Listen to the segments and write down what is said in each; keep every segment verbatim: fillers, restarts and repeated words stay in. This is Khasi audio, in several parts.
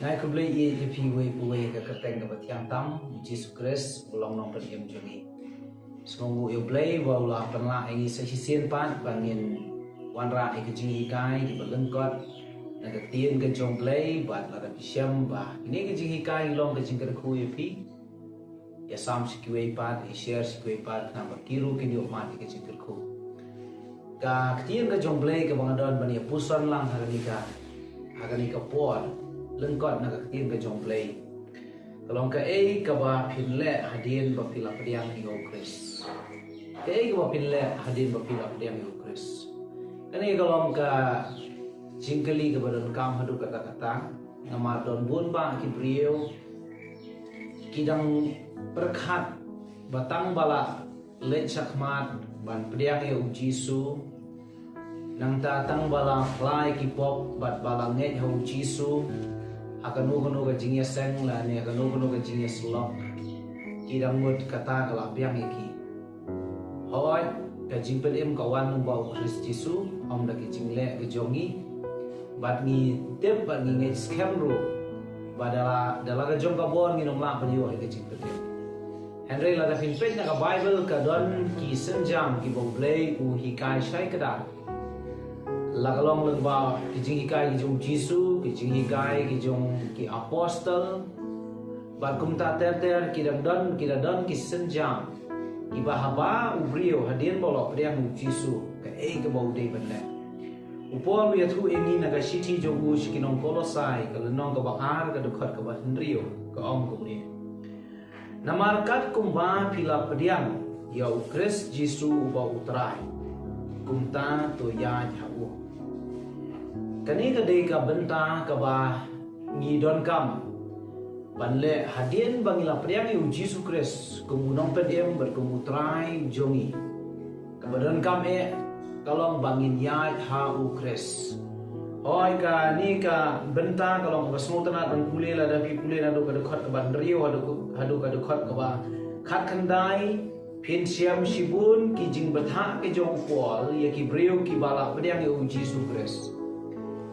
Ngai khublei ïa phi uwei pa uwei ha ka kyrteng kaba thiang tam, Jisu Khrist, u long nongpynim jong ngi. Sngewbha ïa u Blei ba u la pynlah ïa ngi sa shisien pat ba ngin wanrah ïa ka jinghikai kaba lyngkot na ka ktien ka jong u Blei, bad lada phi shem ba kane ka jinghikai long ka jingkyrkhu ïa phi, ïa sam sha kiwei pat, ïa share sha kiwei pat, namar ba ki ruh kin ïoh mad ïa ka jingkyrkhu. Ka ktien ka jong u Blei kaba nga don ban ïa puson lang ha kane ka, ha kane ka por, lyngkot na ka ktien ka jong u Blei, ka long: Kaei kaba phin leh hadien ba phi la pdiang ïa u Khrist? Kaei kaba phin leh hadien ba phi la pdiang ïa u Khrist? Kane ka long ka jingkylli kaba donkam haduh katta katta, namar don bun bah ki briew ki dang pyrkhat ba tang ba la leit shakhmat ban pdiang ïa u Jisu, nangta tang ba la phla ïa ki pop bad ba la ngeit ha u Jisu, ha kano kano ka jingïaseng lane ha kano kano ka jingïasyllok, ki dang mut kata ka la pdiang ïa ki. Hooid, ka jingpynim ka wan lyngba u Khrist Jisu, ym da ki jingleh ka jong ngi. Bad ngi tip bad ngi ngeit skhem ruh ba da la, da la ka jong ka bor ngin ym lah ban ïoh ïa ka jingpynim. Hynrei lada phin peit na ka Baibl, ka don ki sienjam kiba u Blei u hikai shai kdar. La ka long lyngba ki jinghikai ki jong u Jisu, ki jinghikai ki jong ki apostol, bad kumta ter ter, ki dang don, ki dang don ki sienjam kiba haba u briew hadien ba u la pdiang ïa u Jisu, kaei kaba u dei ban leh. U Paul u ïathuh ïa ngi na ka shithi jong u sha ki nong Kolosai, ka lynnong kaba ar, ka dkhot kaba hynriew, ka ong kumne: Namar katkumba phi la pdiang ïa u Khrist Jisu uba u Trai, kumta to ïaid ha u. Kane ka dei ka bynta kaba ngi donkam ban leh hadien ba ngi la pdiang ïa u Jisu Khrist kum u nongpynim bad kum u Trai jong ngi. Kaba donkam eh ka long ba ngin ïaid ha u Khrist. Hooid, kane ka bynta ka long kaba sngewtynnat ban pule, lada phi pule naduh ka dkhot kaba hynriew haduh, haduh ka dkhot kaba khatkhyndai, phin shem shibun ki jingbthah ki jong u Paul ïa ki briew kiba la pdiang ïa u Jisu Khrist.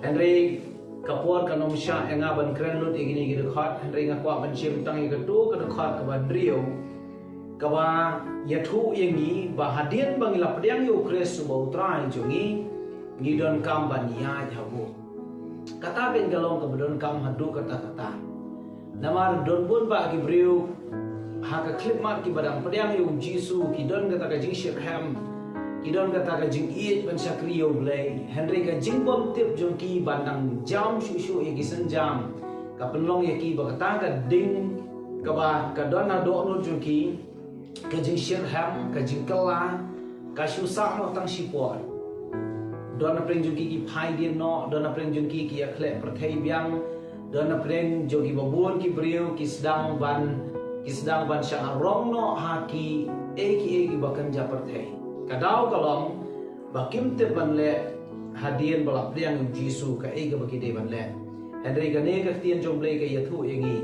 Hynrei ka por kan ym shah ïa nga ban kren lut ïa kine ki dkhot, hynrei nga kwah ban shim tang ïa kato ka dkhot kaba hynriew, kaba ïathuh ïa ngi ba hadien ba ngi la pdiang ïa u Khrist uba u Trai jong ngi, ngi donkam ban ïaid ha u. Kata kein ka long kaba donkam haduh katta katta. Namar don bun bah ki briew ha ka khyllipmat kiba dang pdiang ïa u Jisu, ki don kata ka jingshitrhem, ki don kata ka jingïeit ban shakri ïa u Blei. Hynrei ka jingbymtip jong ki ban dang jam shuh shuh ïa ki sienjam, ka pynlong ïa ki ba kata ka ding kaba ka don ha dohnud jong ki, ka jingshitrhem, ka jingkylla, ka shu sah noh tang shipor. Don napdeng jong ki ki phai dien noh, don napdeng jong ki ki ïakhleh pyrthei biang, don napdeng jong ki ba bun ki briew ki sdang ban, ki sdang ban shah rong noh ha kiei kiei kiba kynja pyrthei. Ka daw ka long ba kim tip ban leh hadien ba la pdiang ïa u Jisu kaei kaba ki dei ban leh. Hynrei kane ka ktien jong u Blei ka ïathuh ïa ngi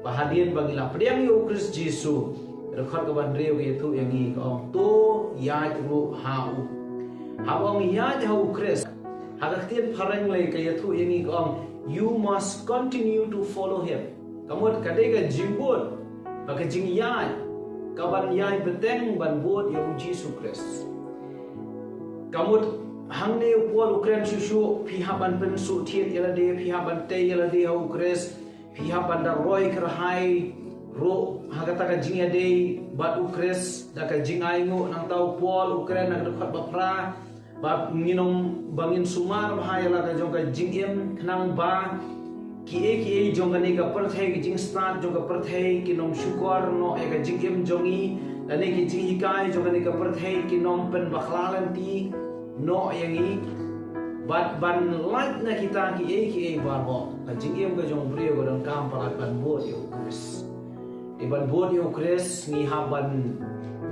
ba hadien ba ngi la pdiang ïa u Khrist Jisu, ka dkhot kaba hynriew ka ïathuh ïa ngi, ka ong: To ïaid ruh ha u. Haba ong ïaid ha u Khrist, ha ka ktien phareng lei ka ïathuh ïa ngi, ka ong: You must continue to follow him. Ka mut ka dei ka jingbud bad ka jingïaid kaban ïai bteng ban bud ïa u Jisu Khrist. Ka mut hangne u Paul u kren shuh shuh, phi hap ban pynsuhthied ïa lade, phi hap ban tei ïa lade ha u Khrist, phi hap ban da roi kyrhai ruh ha kata ka jingïadei bad u Khrist da ka jingainguh. Nangta u Paul u kren na ka dkhot ba phra ba ngin ym, ba ngin sumar bha ïa la ka jong ka jingim, khnang ba kiei kiei jong kane ka pyrthei, ka jingstad jong ka pyrthei, kin ym shukor noh ïa ka jingim jong ngi, lane ki jinghikai jong kane ka pyrthei kin ym pynbakla lynti noh ïa ngi. Bad ban lait na kita kiei kiei baroh, ka jingim ka jong u briew ka donkam palat ban bud ïa u Khrist. Te ban bud ïa u Khrist, ngi hap ban,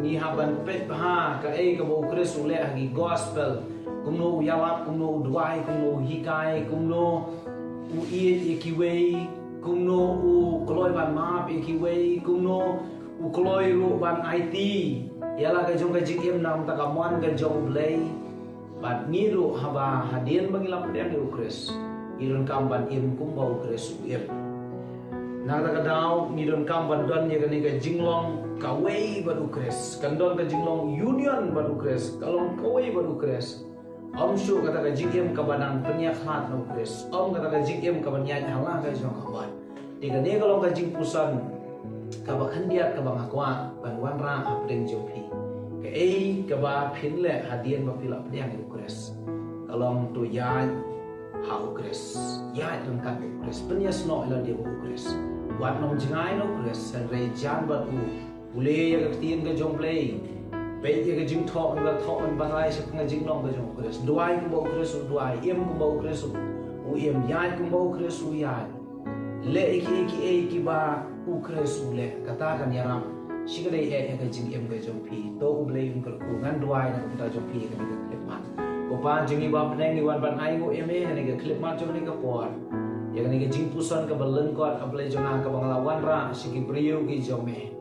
ngi hap ban peit bha kaei kaba u Khrist u leh ha ki gospel. Kumno u ïalap, kumno u duwai, kumno u hikai, kumno u ïeit ïa kiwei, kumno u kloi ban map ïa kiwei, kumno u kloi ruh ban aiti ïa la ka jong ka jingim na ka bynta ka mon ka jong u Blei. Bad ngi ruh haba hadien ba ngi la pdiang ïa u Khrist, ngi donkam ban im kumba u Khrist u im. Na kata ka daw ngi donkam ban don ïa kane ka jinglong kawei bad u Khrist. Kan don ka jinglong union bad u Khrist, ka long kawei bad u Khrist. Ym shuh kata ka jingim kaba nang pynïakhlad na u Khrist, ym kata ka jingim kaba nang ïaid ha la ka jong ka khmat. Te kane ka long ka jingpuson kaba khyndiat kaba nga kwah ban wanrah hapdeng jong phi. Kaei kaba phin leh hadien ba phi la pdiang ïa u Khrist? Ka long to ïaid ha u Khrist, ïaid ryngkat u Khrist, pynïasnoh ïa lade bad u Khrist. Wat nym jngai na u Khrist, hynrei jan bad u. Pule ïa ka ktien ka jong u Blei. Peit ïa ka jingthoh, ïa ka thoh ban batai sha ka jinglong ka jong u Khrist. Duwai kumba u Khrist u duwai, im kumba u Khrist u im, ïaid kumba u Khrist u ïaid. Leh ïa kiei kiei kiba u Khrist u leh, kata kan ïarap shikatdei ïa ka jingim ka jong phi. To u Blei un kyrkhu. Ngan duwai na ka bynta jong phi ha kane ka khyllipmat. Ko Pa jong ngi ba ha bneng, ngi wan ban ai nguh ïa me ha kane ka khyllipmat jong kane ka por. Ïa kane ka jingpuson kaba lyngkot, A Blei jong nga, kaba nga la wanrah sha ki briew ki jong me.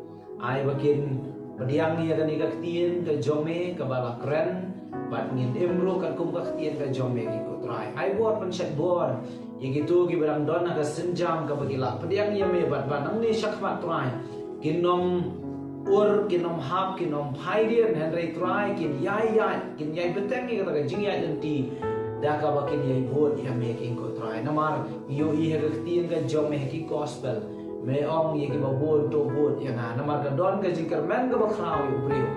Ai ba kin pdiang ïa kane ka ktien ka jong me kaba la kren, bad ngin im ruh katkum ka ktien ka jong me, ko Trai. Ai bor, pynshet bor ïa kito kiba dang don ha ka sienjam kaba ki la pdiang ïa me, bad ba nangne shakhmat, Trai, kin ym ur, kin ym hap, kin ym phai dien, hynrei Trai, kin ïai ïaid, kin ïai bteng ïa kata ka jingïaid lynti da kaba kin ïai bud ïa me, ko Trai. Namar ngi ïohi ha ka ktien ka jong me, ha ki gospel, me ong ïa kiba bun to bud ïa nga. Namar ka don ka jingkyrmen kaba khraw ïa u briew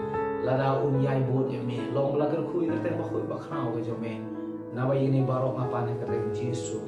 lada un ïai bud ïa me. Long ba la kyrkhu ïa ka kyrteng bakhuid bakhraw ka jong me. Naba ïa kine baroh nga pan ha ka kyrteng Jisu.